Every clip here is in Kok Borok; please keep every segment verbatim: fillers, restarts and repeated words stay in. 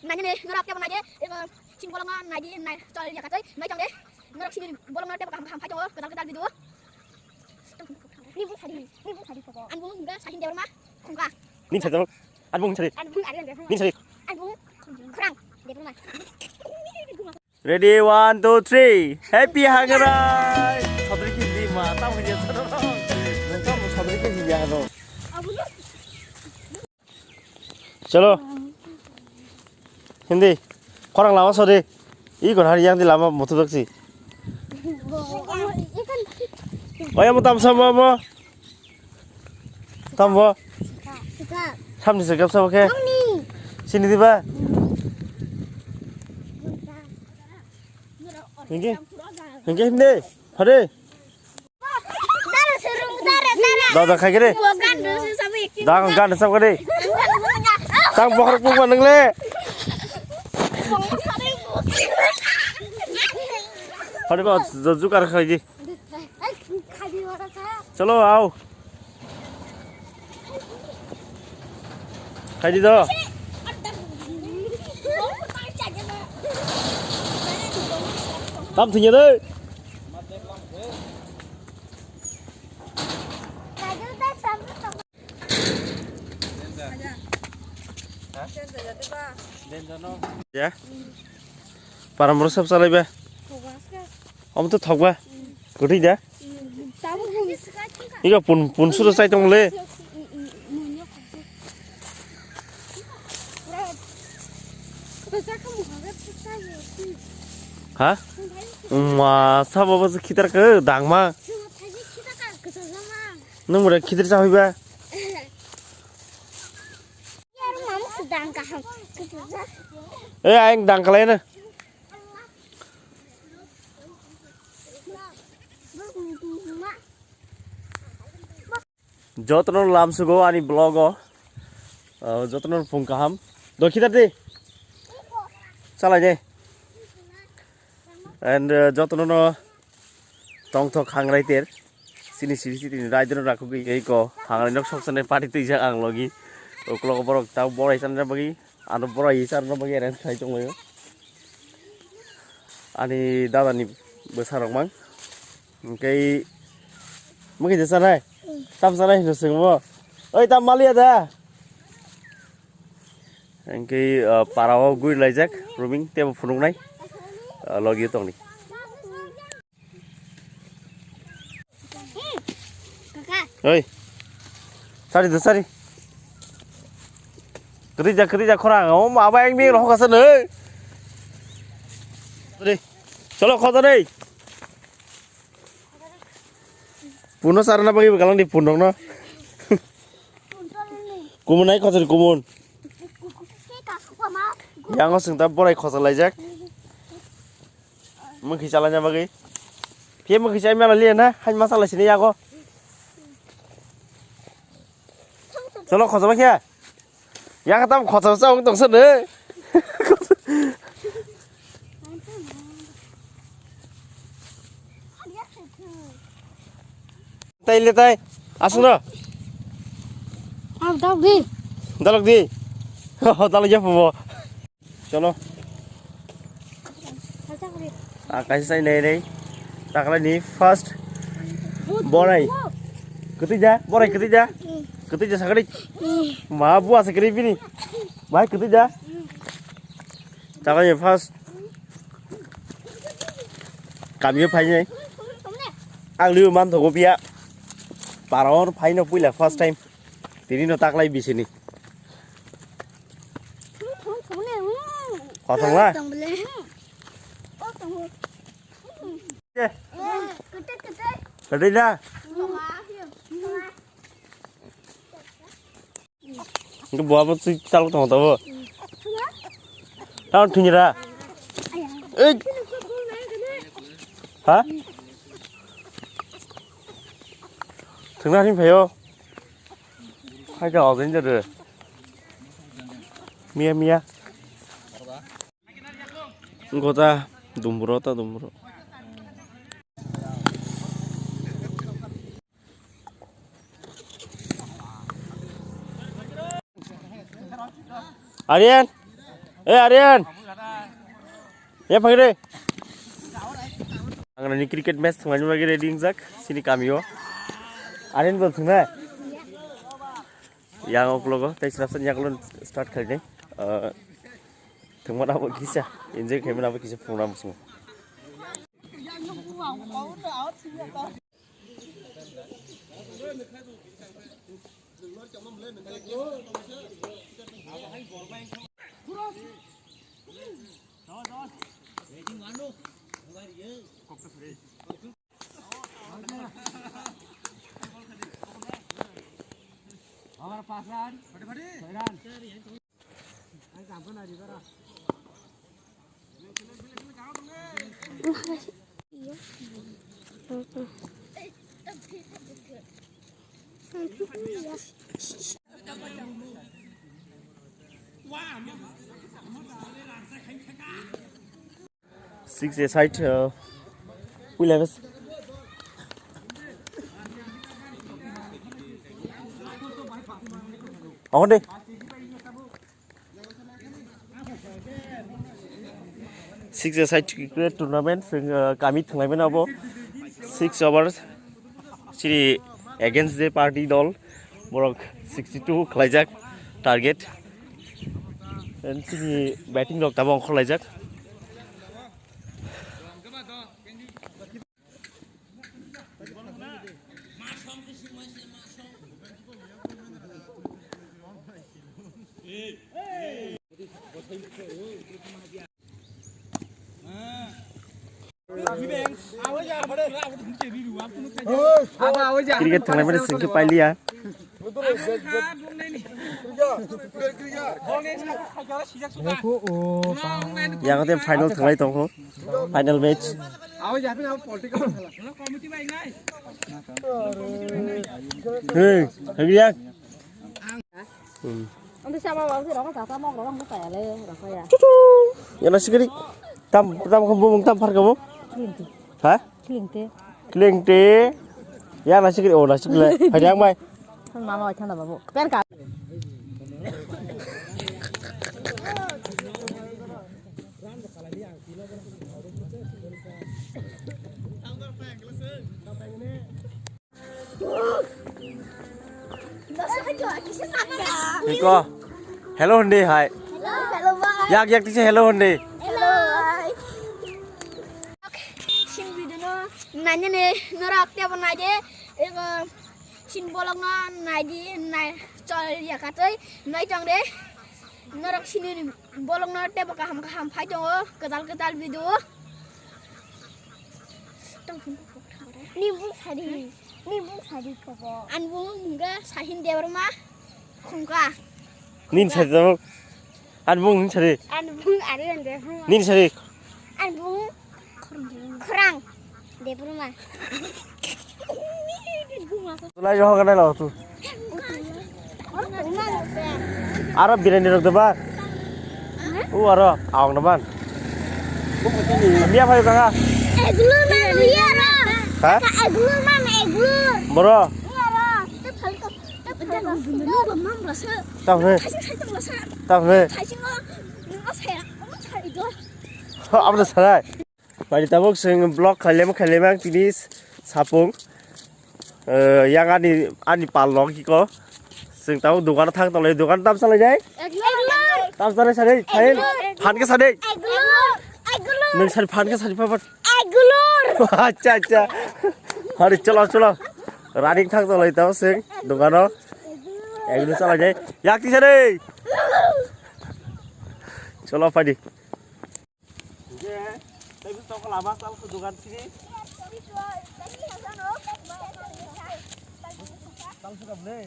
Nai nai norok tebo nai de, ebo sini bolong nai di nai chol ya katoi nai tong de. Norok sini bolong tebo kaham kaham phai tongo, kedal kedal video. Ni bu sadi, ni bu sadi ko. Ang bu enggak sahin dia rumah. Khungka. Ni sadi. Ang bu sadi. Ang bu ada dia. Ni sadi. Ang bu khurang dia rumah. Ready, one, two, three. Happy Hangrai. Sabri ki di ma, tamo ya, tamo sabri ki di ya, no. Chalo. Hindi. Khorang lama sori. I gon hari yang di lama mutu daksi. Oya mo tam sama mo. Tam bo. Samni se gap sama khe. Sini di ba. Hindi. Hindi hindi. Hare. Dada khai kere. Dang gan sam kere. Tang bokhar pung ma nang le. Hare ba jukar khai di. Chalo ao. Khai di do. Tam thung ya de. Ya. Paramro sab salai ba. Om to thok ba. Kwtwi da? Tabuk bung. Iga pun, pun suro chai tong le. Ha? Ma, sabo bo khitar ka dang ma. Nung mura khitar cha hoiba. Eh, aing dang kalai na. Jotono lamsugo ani vlog o. Ah, jotono phung kaham. Dokhita de. Chalai de. And, uh, jotono no tongthok hangrai ter. Sini siri siri ni raidro rakugwi ei ko hangrai nok sok sene party twijak ang logi. Uklok borok tau borai sanna bagwi. Ano borai sanna bagwi arrange khai tonglaio. Ani dada ni bwsa rok mang. Hingke mungkin je sanai. Tam sanai hino sengmo. Oi tam maliya da. Hingke, ah, para o guri laijak rooming tebo phunuknai. Ah, logi tongni. Oi. Sari do sari. Kerja kerja khorang. Oh, apa yang mi roh kasar nih. Deh. Chalo khota deh. Puno sarana bagi bagalang di punok no. Kumun ai khota kumun. Yang o sengta borai khota laijak. Mungkhi chalanya bagwi. Phiya mungkhi chai mela liya na, hai ma chalai sini yago. Cholo khojoma khe. Yang tam khojoma sa ung tongsa ne. Tai le tai. Asung no. Ang dal di. Dalok di. Dalok ya po. Cholo. Akaisa sai nei nei. Taklai ni first. Borai. Ketui ja, borai ketui ja. Ketui ja sakari. Ma bu asa kiri bini. Bai ketui ja. Taklai ni first. Kami phai nei. Ang liu man thogo pia. Paron phai no puila first time. Tini no taklai bisini. Kothong la? Kedai da? Engke buah apa sih calo tong tabo? Tahu tuh nyerah. Eh. Hah? Tengah ni phayo. Hai ka ogen jadu. Mia mia. Gota dumbro ta dumbro. Aryan. Hey Aryan. Ya phagre. Angrani cricket match thwngmani bagwi ready wngjak sini kamio. Aryan bol thwngnai. Yang uklogo tei srapsa yang ulo start khainai. Thwngmana bo kisa enjoy khaimana bo kisa phunukna muchungo. Six a side, uh, puila bes. Ahon de. Six a side cricket tournament, uh, kami thwnglai mano abo. Six overs. Chini against the party dol, borok sixty two khlaijak target. And chini batting rok tabok ongkhorlaijak. Cricket thanglaimani sengkhe pailiya. Yago tei final thanglai tongkho. Final match. Hey, hey, yak. Hmm. Ang tu sama bang tu rokok tata mok rokok tu kaya le rokok ya. Tutu. Ya nasi kiri. Tam tam kau bumung tam par kamu. Klinti. Ha? Klinti. Klinti. Ya nasi kiri. Oh nasi kiri. Hai yang mai. Mama wajah nama bu. Per ka. Niko. Hello hindi hai. Hello, hello, bye. Yak yak tisa hello hindi. Hello, bye. Sin video no nanya ne norok tebo naide. Ego sin bolok no naidi nai chol yakatoi noi tong de. Norok sini bolong no tebo kaham kaham phai tongo, kwtal kwtal video. Ni bung sari, ni bung sari kobo. An bung mungga Sahin Debbarma khungka. Nin sari tabuk. An bung nin sari. An bung ari an Debbarma. Nin sari. An bung Khorang. Debbarma. Tulai rohok na lo tu. Aro birani rok deba. U aro awang na ban. Mia phayo kanga. Eglur man uya ro. Ha? Eglur man eglur. Boro. Uya ro. Te phal ko. Te phal ko. Mam rasa. Tap he. Thaising sai tong rasa. Tap he. Thaising o. Nung o saya. O saya do. Abro sarai. Pai tabuk sing block khailem khailem ang tini sapung. Eh, yang ani ani pal log hiko. Sing tabuk dukan thang tole dukan tam salai jai. Eglur. Tam salai sari. Hai. Eglur. Phan ke sari. Eglur. Eglur. Nung sari phan ke sari papa. Eglur. Acha acha. Hari cholo cholo. Running thang tole tabuk sing dukano. Eglur salai jai. Yak ti sari. Cholo padi. Hingke, tei bwskango lama chal khe dogan sini. Chal sukam le.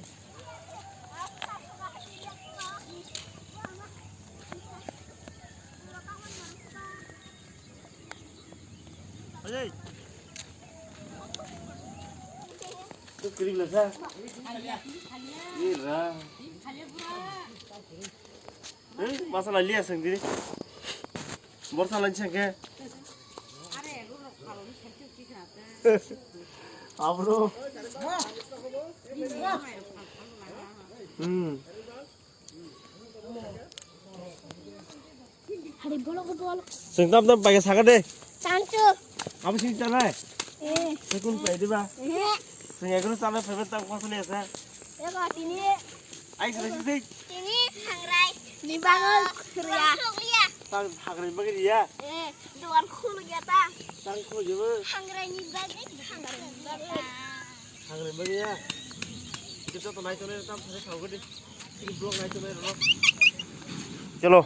Ajay. Tu kirim na sa. Ira. Hei, masa lai liya seng diri. Borsa lai seng ke. Abro. Hmm. Chwng tam tam paikha sakha de. Tangchu. Abo sini chanai. Eh. Sekun pai diba. Eh. Chwng ekro chanai phaiba tang kosoni asa. Eba tini. Ai sini sini. Tini hangrai. Ni bagwi khriya. Tang hangrai bagwi riya. Eh, duan khulu ya ta. Tang khulu ya. Hangrai ni bagwi hangrai ni bagwi. Hangrai bagwi ya. Kita to nai to nai tam sare khau gede. Ini blok nai to nai ro. Chalo.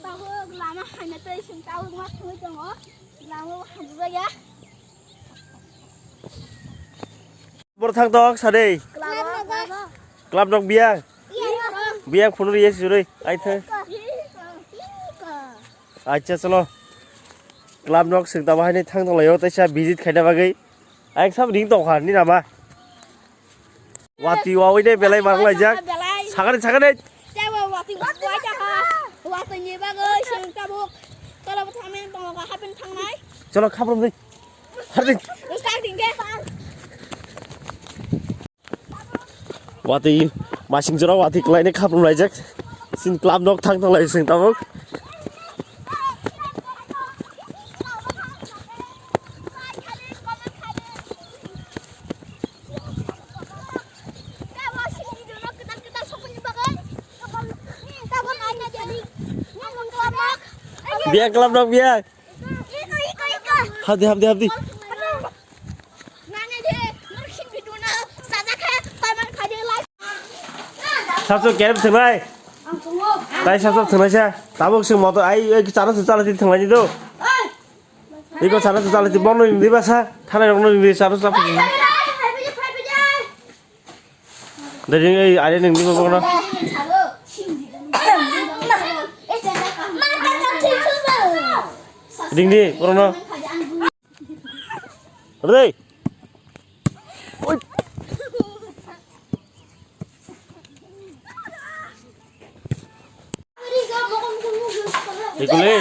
Bahu lama hanya tei sing tahu mas thui tongo. Lama hanya ya. Bor thang tok sadei. Club nok biya. Biya phunuri yes jurui. Ai the. Acha chalo. Club nok sing taba haini thang tong layo teisa visit khaina bagwi. Ai sab ring tong kha ni nama. Wati wawi de belai mang lai jak. Sakani sakani. Tebo wati wai ta ha. Wati ni bagwi sing tabuk. Tolo thamen tong ka hapin thangnai. Chalo khaprom dei. Har dei. Start ding de. Wati masing jora wati kelaine khaprum laijak. Sin club nok thang tong lai sing tabuk. Biya club nok biya. Hapdi, hapdi, hapdi. Sabso kerem thengnai. Tai sabso thengnai sa. Tabuk sing moto ai, ai chana se chala ti thengnai ni do. Iko chana se chala ti bono ni ba sa. Thanai rok no ni chana sa. Dajing ei are nang ni ba bono. Ding di, bono. Rei. Oi. Ikuli.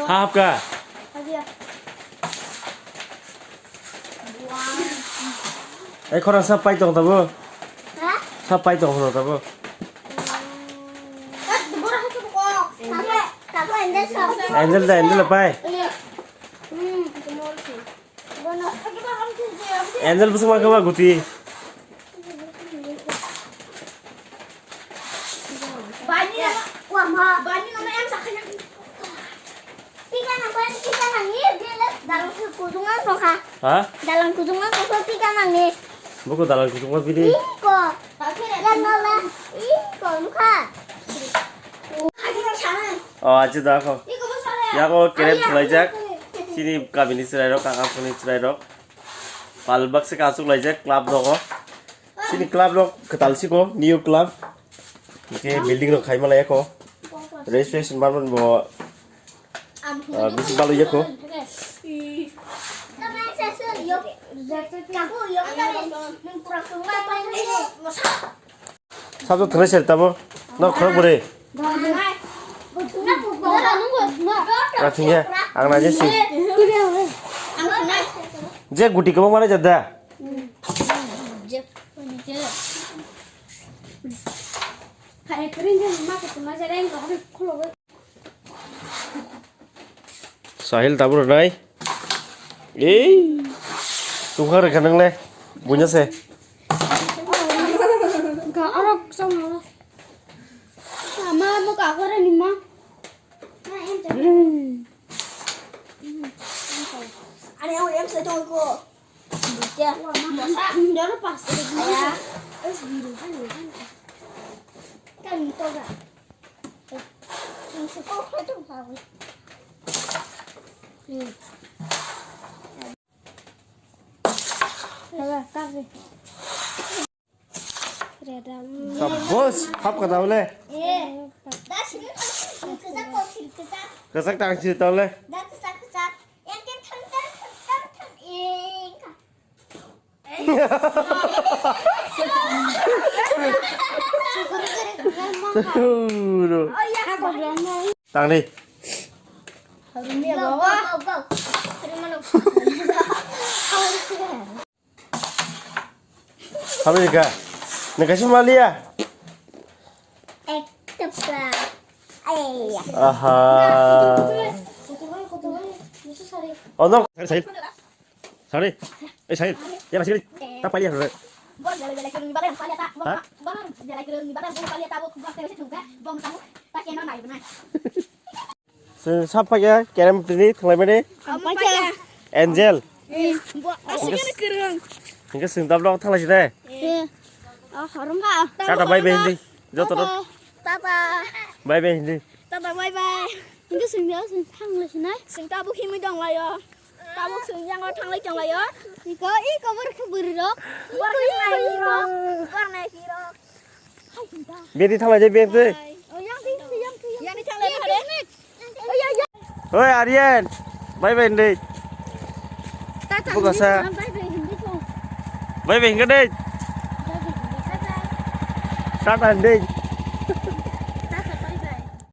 Ha hapka. Ai khorang sa pai tong tabo. Ha? Sa pai tong tabo. Angel da, Angel pai. Angel bwswk ma khe ma guti. Ha? Dalang kuchukma tongkha, pika nangni. Buko dalang kuchukma pidi. Iko. Yang nola. Iko, nukha. O, achi da ko. Yago kerem thulaijak. Chini kamini chwrairok, kaka phuni chwrairok. Pal baksa kachuklaijak club rogo. Chini club rok kwtal siko, new club. Hingke building rok khaima lai eko. Registration barman bo, ah, bisi balwi eko. Sabjak thwnai sir tabo. Nok khorok bwrwi. Rathingya, ang naijak si. Je guti kwbangma naijak da. Sahil tabuk rwnai. Ei. Tukha rwkha nwngle. Buina se. Ga arok chong. Ama mo ka gore ni ma. Ani ang em se tong ko. Butia. Doro pas. Ya. Es biru kan ni kan. Kan to ga. Ang se ko ko to pa. Hmm. Baba, kafe. Bos, hap kata bole. Kwchak tang si tole. Tang ni. Habri ka. Nang kaisa maliya. Aha. Ono, sari, sari. Sari. Eh, sari. Ya, sari. Tak payah, sari. Hah? Sapa ya, kerem tini, thalai mani. Angel. Asli kerem. Hingke sing tablo thalai sini. Eh. Oh, horong ka. Tata bye bye hindi. Joto. Tata. Bye bye hindi. Tata bye bye. Hingke sing dia sing thanglai sinai. Sing tabuk himui donglaio. Tabuk sing yango thanglai tonglaio. Iko, iko, bor khe bwrwi rok. Bor khe bwrwi rok. Bor nai ki rok. Beti thalai je beti. Oh, yang ti, yang ti, yang ti. Yang ti thalai. Oi, Aryan. Bye bye, Ndei. Tata, Buka sa. Bye bye, hindi ko. Bye bye, hindi. Tata, Ndei.